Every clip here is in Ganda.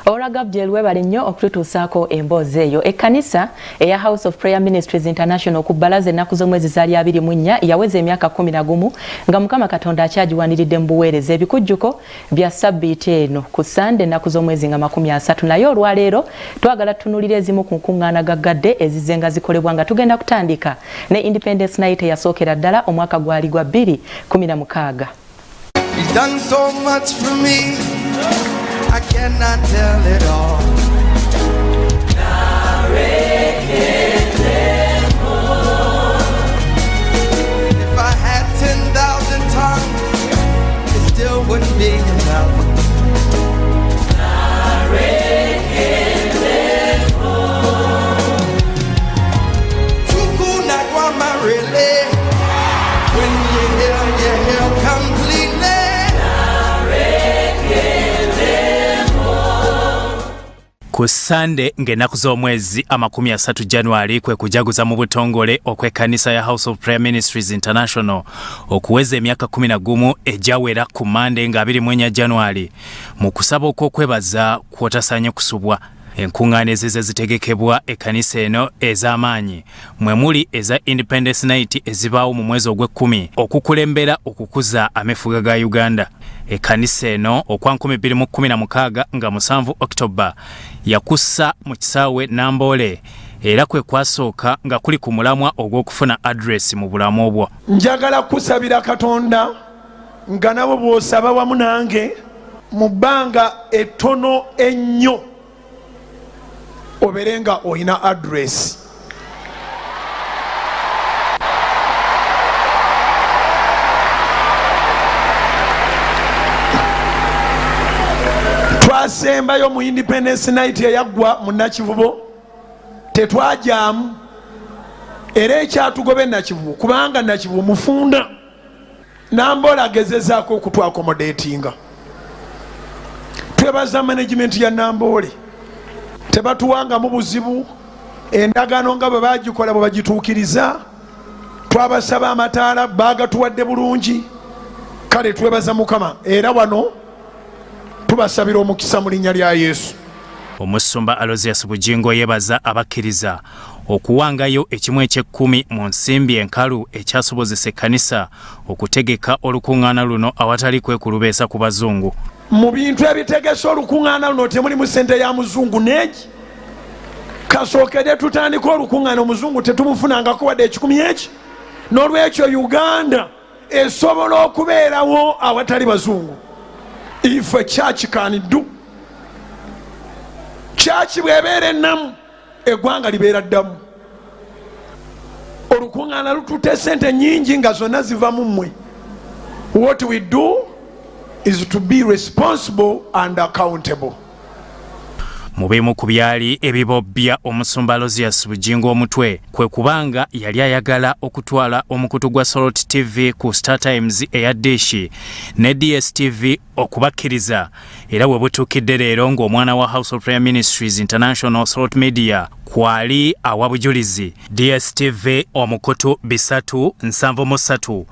Ora Gabriel webale nnyo okututuusaako emboozi eyo. Ekkanisa eya House of Prayer Ministries International ku bbalaza ennaku z'omwezi zaali 24 yaweza emyaka 11 nga Mukama Katonda akyagiwaniridde mu buweereza. Ebikujjuko bya ssabbiiti eno ku Ssande ennaku z'omwezi nga 30 naye olwaleero twagala tutunuulire ezimu ku nkuŋŋaana gaggadde ezizze nga zikolebwa nga tugenda kutandika ne Independence Night eyasookera ddala omwaka gwali gwa 2016. He's done so much for me, I cannot tell it all. If I had 10,000 tongues, it still wouldn't be enough. Chukwu na really. When you hear, you hear completely. Ku Ssande ng'ennaku z'omwezi 30 January kwe kujaguza mu butongole okw'ekkanisa ya House of Prayer Ministries International okuweza emyaka 11 egyawera ku Mmande nga 24 January mu kusaba okw'okwebaza kw'otasaanye kusubwa. Enkuŋŋaana ezize zitegekebwa ekkanisa eno ez'amaanyi mwe muli eza Independence Night ezibaawo mu mwezi ogw'ekkumi okukulembera okukuza amefuga ga Uganda. Ekkanisa eno okwa 2016 nga 7 October yakussa mu kisaawe Namboole era kwe kwasooka nga kuli ku mulamwa ogw'okufuna address mu bulamu obwo. Njagala kusabira Katonda nga nabo bw'osaba wamu nange mu bbanga ettono ennyo obeere nga olina address. Twasembayo mu Independence Night eyaggwa mu Nakivubo, tetwajaamu, era ekyatugoba e Nakivubo kubanga Nakivubo mufunda. Namboole agezezaako okutwakomodetinga. Twebaza management ya Namboole, tebatuwangamu buzibu, endagaano nga bwe bagikola bwe bagituukiriza. Twabasaba amataala bagatuwadde bulungi, kale twebaza Mukama era wano tubasabira omukisa mu linnya lya Yesu. Omusumba Alozius Bugingo yebaza abakkiriza okuwangayo ekimu eky'ekkumi mu nsimbi enkalu ekyasobozesa ekkanisa okutegeka olukuŋŋaana luno awatali kwekulubeesa ku bazungu. Mu bintu ebitegese olukuŋŋaana luno temulimu ssente ya muzungu neegi. Kasookedde tutandika olukuŋŋaana omuzungu tetumufunangako wadde ekikumi eki. N'olwekyo Uganda esobola okubeerawo awatali bazungu. If a church can do, church bw'ebeera ennamu eggwanga libeera ddamu. Olukuŋŋaana lututte sente nyingi nga zonna ziva mu mmwe. What we do is to be responsible and accountable. Mu bimu ku byali ebibobbya omusumba Alozius Bugingo omutwe kwe kubanga yali ayagala okutwala omukutu gwa Salt TV ku Star Times eya dishi ne DSTV okubakkiriza, era we butuukidde leero ng'omwana wa House of Prayer Ministries International Salt Media kwali awa bujulizi DSTV omukutu 373,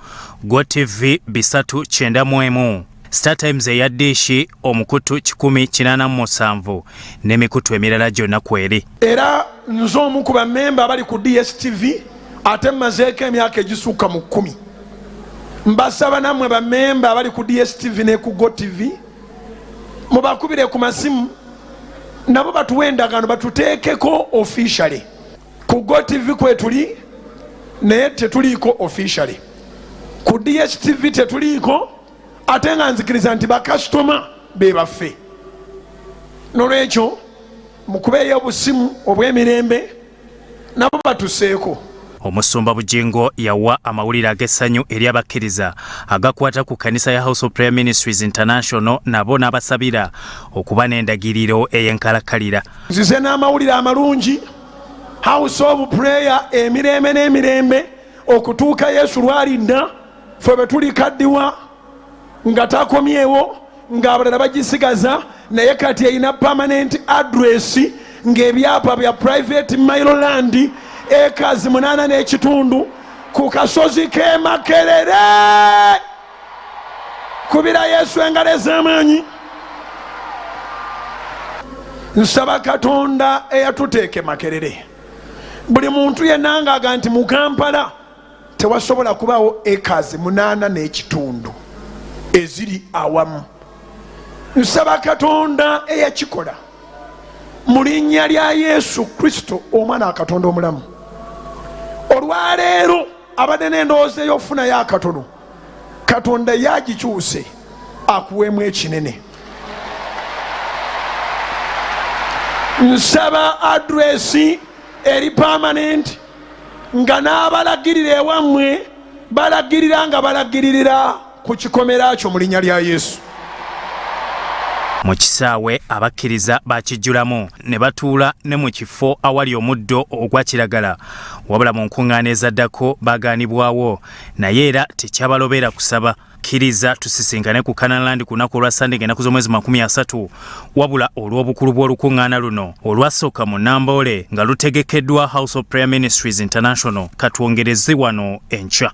Go TV 391, Star Times eya dishi omukutu 187 n'emikutu emirala gyonna kweri. Era nze omu ku bammemba abali ku DSTV ate mmazeeko emyaka egisukka mu 10. Mbasaba nammwe bammemba abali ku DSTV ne ku Go TV mubakubire ku masimu nabo batuwe endagaano batuteekeko officially. Ku Go TV kwetuli naye tetuliiko officially, ku DSTV tetuliiko, ate nga nzikiriza nti bakasitoma be baffe. Nolwekyo mukubeeyo obusimu obw'emirembe nabo batuseeko. Omusumba Bugingo yawa amawulire ag'essanyu eri abakkiriza agakwata ku kkanisa ya House of Prayer Ministries International, nabo n'abasabira okuba n'endagiriro ey'enkalakkalira. Nzize n'amawulire amalungi, House of Prayer emirembe n'emirembe okutuuka Yesu lw'alidda, ffe bwe tulikaddiwa nga takomyewo ng'abalala bagisigaza, naye kati erina permanent address ng'ebyapa bya private mile land acres 8 n'ekitundu ku kasozi k'e Makerere. Kubira Yesu engalo ez'amaanyi. Nsaba Katonda eyatuteeka e Makerere, buli muntu yenna ng'aga nti mu Kampala tewasobola kubaawo ekazi 8.5 eziri awamu. Nsaba Katonda eyakikola mu linnya lya Yesu Kristo omwana wa Katonda omulamu, olwaleero abadde n'endowooza ey'okufunayo akatono, Katonda yagikyuse akuweemu ekinene. Nsaba adresi eri permanent, nga n'abalagirira ewammwe balagirira nga balagiririra ku kikomera kyo mu linnya lya Yesu. Mu kisaawe abakkiriza bakijjulamu ne batuula ne mu kifo awali omuddo ogwa kiragala, wabula mu nkuŋŋaana ezaddako bagaanibwawo, naye era tekyabalobera kusaba. Kkiriza tusisinkane ku Canaan ku lunaku olwa Sande ng'ennaku z'omwezi 30. Wabula olw'obukulu bw'olukuŋŋaana luno olwasooka mu Namboole nga lutegekeddwa House of Prayer Ministries International, katwongereze wano enkya.